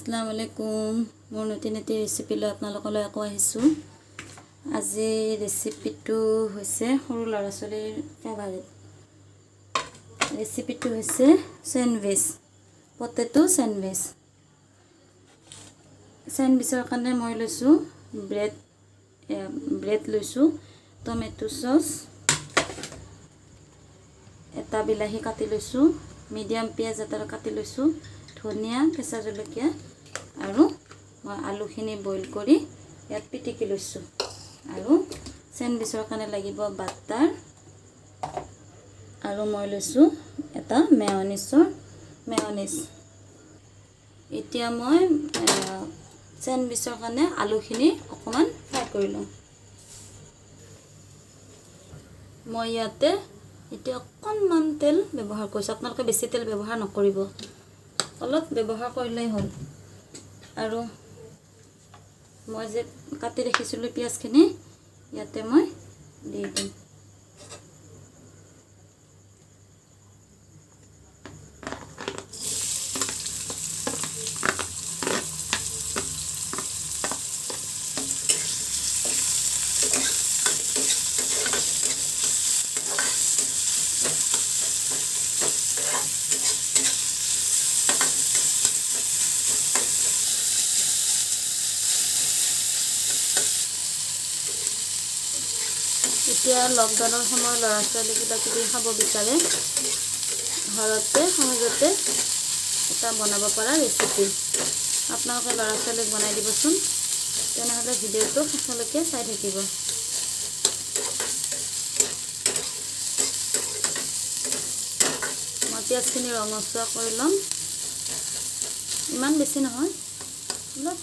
আসসালামু আলাইকুম। মোৰ নতুন এটি ৰেচিপি লৈ আপোনালোকলৈ আকৌ আহিছোঁ। আজি ৰেচিপিটো হৈছে সৰু ল'ৰা ছোৱালীৰ ফেভাৰিট। ৰেচিপিটো হৈছে চেণ্ডউইচ, পটেটো চেণ্ডউইচ। চেণ্ডউইচৰ কাৰণে মই লৈছোঁ ব্ৰেড, ব্ৰেড লৈছোঁ, টমেটো চচ, এটা বিলাহী কাটি লৈছোঁ, মিডিয়াম পিঁয়াজ এটা কাটি লৈছোঁ, ধনিয়া, কেঁচা জলকীয়া আৰু মই আলুখিনি বইল কৰি ইয়াত পিটিকি লৈছোঁ। আৰু চেণ্ডউইচৰ কাৰণে লাগিব বাটাৰ আৰু মই লৈছোঁ এটা মেয়নিজ। এতিয়া মই চেণ্ডউইচৰ কাৰণে আলুখিনি অকণমান ফ্ৰাই কৰি লওঁ। মই ইয়াতে এতিয়া অকণমান তেল ব্যৱহাৰ কৰিছোঁ। আপোনালোকে বেছি তেল ব্যৱহাৰ নকৰিব, অলপ ব্যৱহাৰ কৰিলেই হ'ল। আৰু মই যে কাটি ৰাখিছিলোঁ পিঁয়াজখিনি, ইয়াতে মই দি দিম। এতিয়া লকডাউনৰ সময়ত ল'ৰা ছোৱালী কিবা কিবি খাব বিচাৰে, ঘৰতে সহজতে এটা বনাব পৰা ৰেচিপি। আপোনালোকে ল'ৰা ছোৱালীক বনাই দিবচোন। তেনেহ'লে ভিডিঅ'টো শেষলৈকে চাই থাকিব। মই পিঁয়াজখিনি ৰঙচুৱা কৰি ল'ম, ইমান বেছি নহয়, অলপ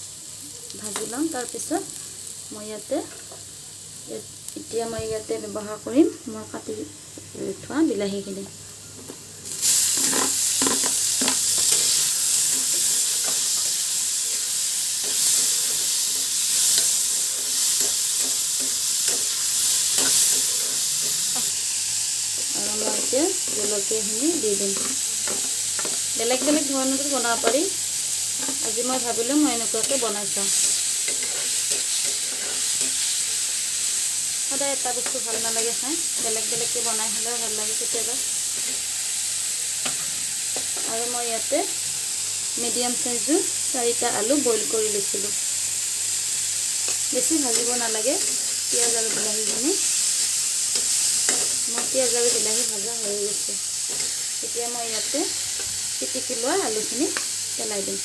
ভাজি ল'ম। তাৰপিছত মই ইয়াতে এতিয়া মই ইয়াতে ব্যৱহাৰ কৰিম মই কাটি থোৱা বিলাহীখিনি। আৰু মই এতিয়া জলকীয়াখিনি দি দিম। বেলেগ বেলেগ ধৰণতো বনাব পাৰি। আজি মই ভাবিলোঁ মই এনেকুৱাকৈ বনাই চাওঁ। সদায় এটা বস্তু ভাল নালাগে খাই, বেলেগ বেলেগকৈ বনাই খালেও ভাল লাগে কেতিয়াবা। আৰু মই ইয়াতে মিডিয়াম চাইজৰ চাৰিটা আলু বইল কৰি লৈছিলোঁ। বেছি ভাজিব নালাগে পিঁয়াজ আৰু বিলাহীখিনি। মোৰ পিঁয়াজ আৰু বিলাহী ভাজা হৈ গৈছে। এতিয়া মই ইয়াতে পিটিকি লোৱা আলুখিনি পেলাই দিম।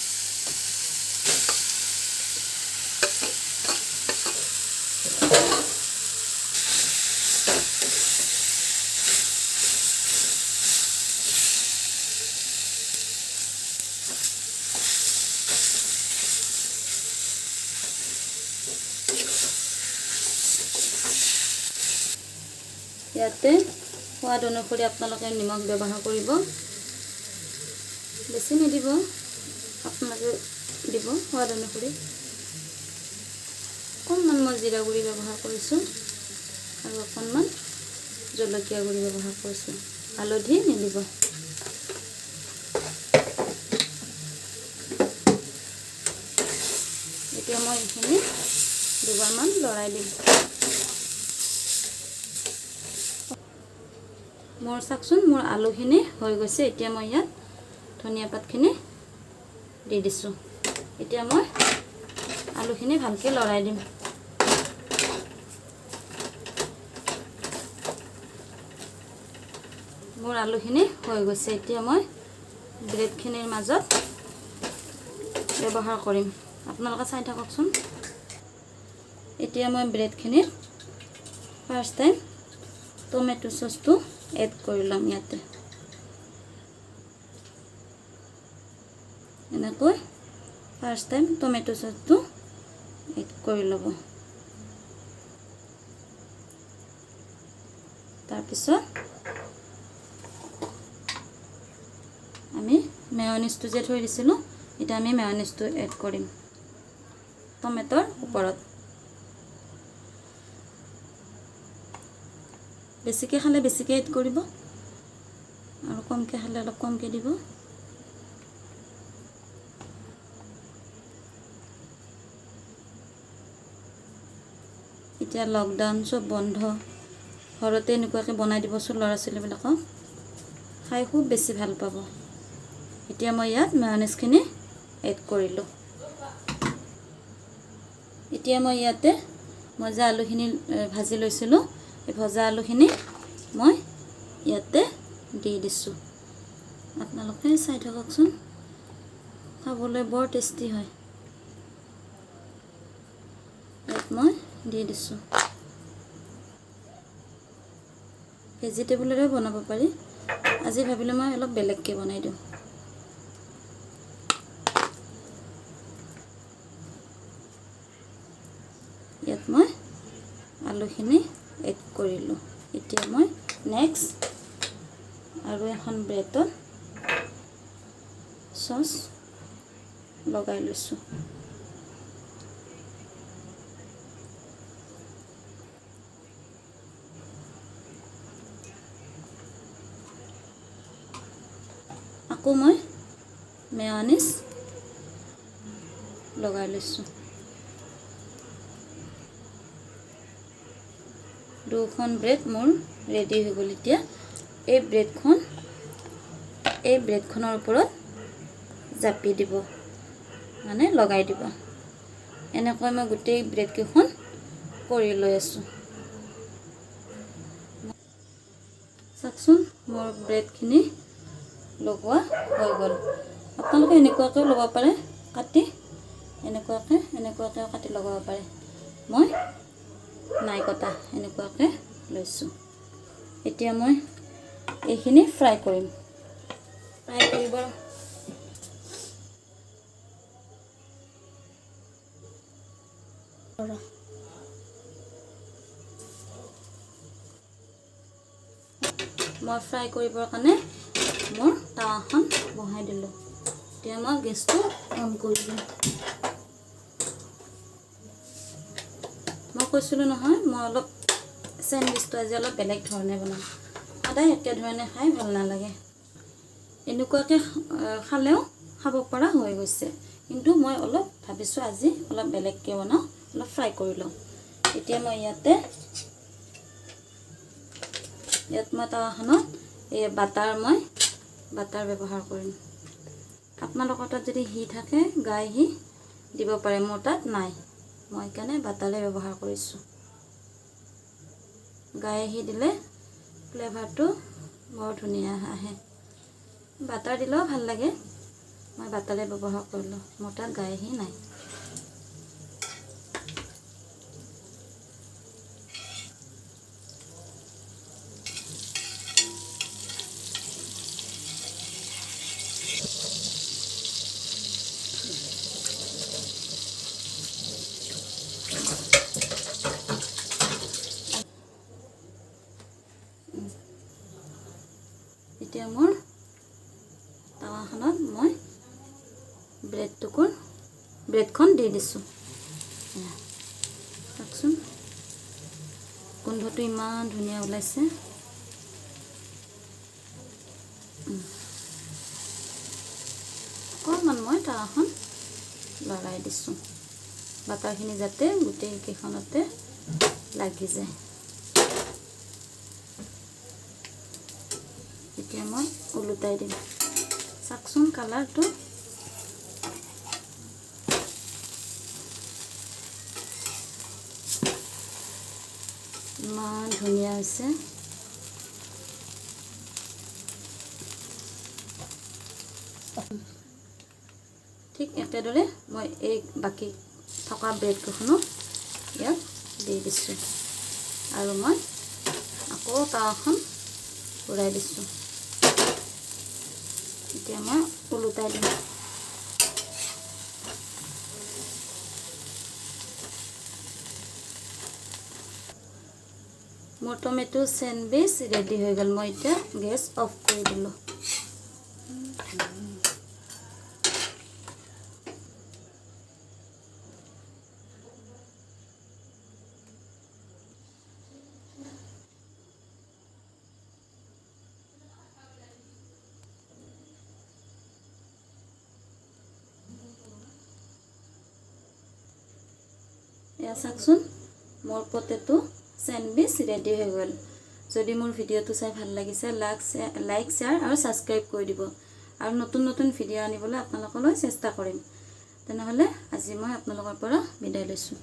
ইয়াতে সোৱাদ অনুসৰি আপোনালোকে নিমখ ব্যৱহাৰ কৰিব, বেছি নিদিব, আপোনালোকে দিব সোৱাদ অনুসৰি। অকণমান মই জিৰা গুড়ি ব্যৱহাৰ কৰিছোঁ আৰু অকণমান জলকীয়া গুড়ি ব্যৱহাৰ কৰিছোঁ, হালধি নিদিব। এতিয়া মই এইখিনি দুবাৰমান লৰাই দিম। মোৰ চাওকচোন, মোৰ আলুখিনি হৈ গৈছে। এতিয়া মই ইয়াত ধনিয়া পাতখিনি দি দিছোঁ। এতিয়া মই আলুখিনি ভালকৈ লৰাই দিম। মোৰ আলুখিনি হৈ গৈছে। এতিয়া মই ব্ৰেডখিনিৰ মাজত ব্যৱহাৰ কৰিম। আপোনালোকে চাই থাককচোন। এতিয়া মই ব্ৰেডখিনিত ফাৰ্ষ্ট টাইম টমেটো চচটো এড কৰি ল'ম ইয়াতে। এনেকৈ ফাৰ্ষ্ট টাইম টমেটো চচটো এড কৰি ল'ব। তাৰপিছত আমি মেয়নিজটো যে থৈ দিছিলোঁ, এতিয়া আমি মেয়নিজটো এড কৰিম টমেটোৰ ওপৰত। বেছিকৈ খালে বেছিকৈ এড কৰিব আৰু কমকৈ খালে অলপ কমকৈ দিব। এতিয়া লকডাউন চব বন্ধ, ঘৰতে এনেকুৱাকৈ বনাই দিবচোন ল'ৰা ছোৱালীবিলাকক, খাই খুব বেছি ভাল পাব। এতিয়া মই ইয়াত মেয়নিজখিনি এড কৰিলোঁ। এতিয়া মই ইয়াতে মই যে আলুখিনি ভাজি লৈছিলোঁ, এই ভজা আলুখিনি মই ইয়াতে দি দিছোঁ। আপোনালোকে চাই থাককচোন, খাবলৈ বৰ টেষ্টি হয়। ইয়াত মই দি দিছোঁ। ভেজিটেবলেৰেও বনাব পাৰি, আজি ভাবিলোঁ মই অলপ বেলেগকৈ বনাই দিওঁ। ইয়াত মই আলুখিনি এড কৰিলোঁ। এতিয়া মই নেক্সট আৰু এখন ব্ৰেডত চচ লগাই লৈছোঁ। আকৌ মই মেয়নিজ লগাই লৈছোঁ। দুখন ব্ৰেড মোৰ ৰেডি হৈ গ'ল। এতিয়া এই ব্ৰেডখনৰ ওপৰত জাপি দিব, মানে লগাই দিব। এনেকৈ মই গোটেই ব্ৰেডকেইখন কৰি লৈ আছোঁ। চাওকচোন মোৰ ব্ৰেডখিনি লগোৱা হৈ গ'ল। আপোনালোকে এনেকুৱাকৈও ল'ব পাৰে, কাটি এনেকুৱাকৈও কাটি লগাব পাৰে। মই নাই কটা, এনেকুৱাকৈ লৈছোঁ। এতিয়া মই এইখিনি ফ্ৰাই কৰিম। ফ্ৰাই কৰিব মই ফ্ৰাই কৰিবৰ কাৰণে মোৰ তাৱাখন বহাই দিলোঁ। এতিয়া মই গেছটো অন কৰি দিম। মই কৈছিলোঁ নহয়, মই অলপ চেণ্ডউইচটো আজি অলপ বেলেগ ধৰণে বনাম। সদায় একেধৰণে খাই ভাল নালাগে। এনেকুৱাকৈ খালেও খাব পৰা হৈ গৈছে, কিন্তু মই অলপ ভাবিছোঁ আজি অলপ বেলেগকৈ বনাওঁ, অলপ ফ্ৰাই কৰি লওঁ। এতিয়া মই ইয়াত মই তাৱাখনত এই বাটাৰ ব্যৱহাৰ কৰিম। আপোনালোকৰ তাত যদি ঘি থাকে, গাই ঘি দিব পাৰে, মোৰ তাত নাই, মই সেইকাৰণে বাটাৰে ব্যৱহাৰ কৰিছোঁ। গাই ঘি দিলে ফ্লেভাৰটো বৰ ধুনীয়া আহে। বাটাৰ দিলেও ভাল লাগে, মই বাটাৰে ব্যৱহাৰ কৰিলোঁ, মোৰ তাত গাই ঘি নাই। এতিয়া মোৰ তাৱাখনত মই ব্ৰেডখন দি দিছোঁ। চাওকচোন গোন্ধটো ইমান ধুনীয়া ওলাইছে। অকণমান মই তাৱাখন লৰাই দিছোঁ, বাটাৰখিনি যাতে গোটেইকেইখনতে লাগি যায়। এতিয়া মই ওলোটাই দিম। চাওকচোন কালাৰটো, ইমান ধুনীয়া হৈছে। ঠিক একেদৰে মই এই বাকী থকা ব্ৰেডকেইখনো ইয়াত দি দিছোঁ আৰু মই আকৌ তাৱাখন উৰাই দিছোঁ। এতিয়া মই ওলোটাই দিম। মোৰ টমেট' চেণ্ডউইচ ৰেডি হৈ গ'ল। মই এতিয়া গেছ অফ কৰি দিলোঁ। এয়া চাওকচোন মোৰ পটেটো চেণ্ডউইচ ৰেডি হৈ গ'ল। যদি মোৰ ভিডিঅ'টো চাই ভাল লাগিছে, লাইক, শ্বেয়াৰ আৰু ছাবস্ক্ৰাইব কৰি দিব আৰু নতুন নতুন ভিডিঅ' আনিবলৈ আপোনালোকলৈ চেষ্টা কৰিম। তেনেহ'লে আজি মই আপোনালোকৰ পৰা বিদায় লৈছোঁ।